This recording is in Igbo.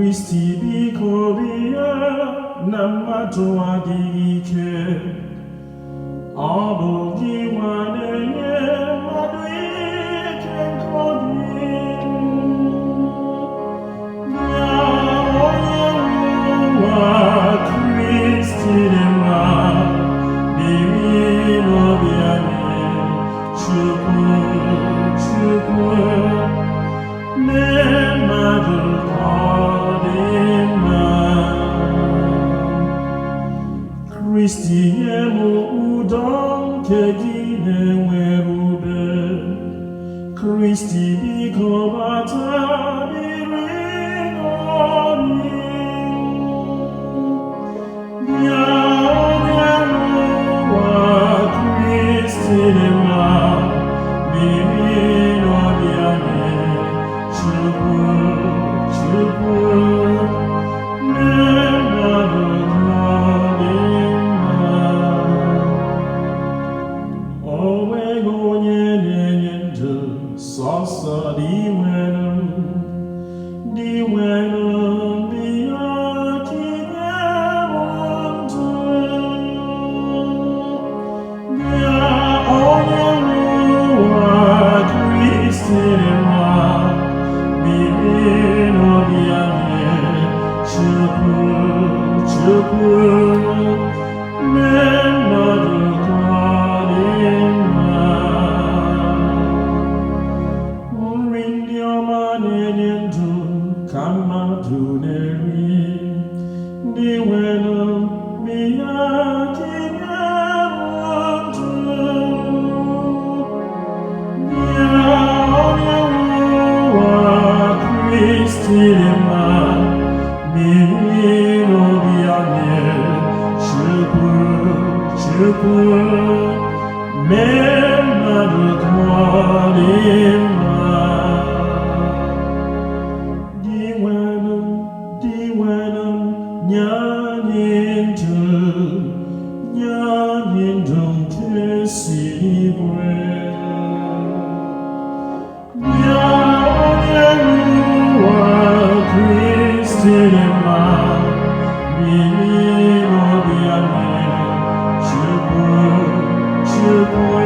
Kristi biko bịa na mmadụ adịghị ike. Ọ bụ gị nwa na-enye mmadụ ike nke obi. Bịa onye nwe ụwa, Kristi dị mma, biri n'obi anyị. Chukwu, Chukwu, mee mmadụ ka ọ dị mma. Kristi, nye m udo nke gị na-enwere ube. Kristi, biko bata biri n'obi. Bịa onye nwe ụwa, Kristi dị mma, biri n'obi anyị. Chukwu, Chukwu, mee mmadụ ka ọ dị mma. O nweghị onye na-enye ndụ, sọsọ Dinwenụ. Dinwenụ, bịa ka i nye m ndụ. Bịa onye nwe ụwa, Kristi dị mma, biri n'obi anyị. Chukwu, Chukwu, mee mmadụ ka ọ dị mma. Nri ndị ọma na-enye ndụ ka mmadụ na-eri. Dinwenụ, bịa ka i nye m ndụ. Bịa onye nwe ụwa, Kristi dị mma, biri n'obi anyị. Chukwu, Chukwu, mee mmadụ ka ọ dị mma. Dinwenụ, Dinwenụ, nye anyị ndụ, nye anyị ndụ nke si n'igwe. Bịa onye nwe ụwa, Kristi dị mma, biri n'obi anyị. Chukwu, Chukwu,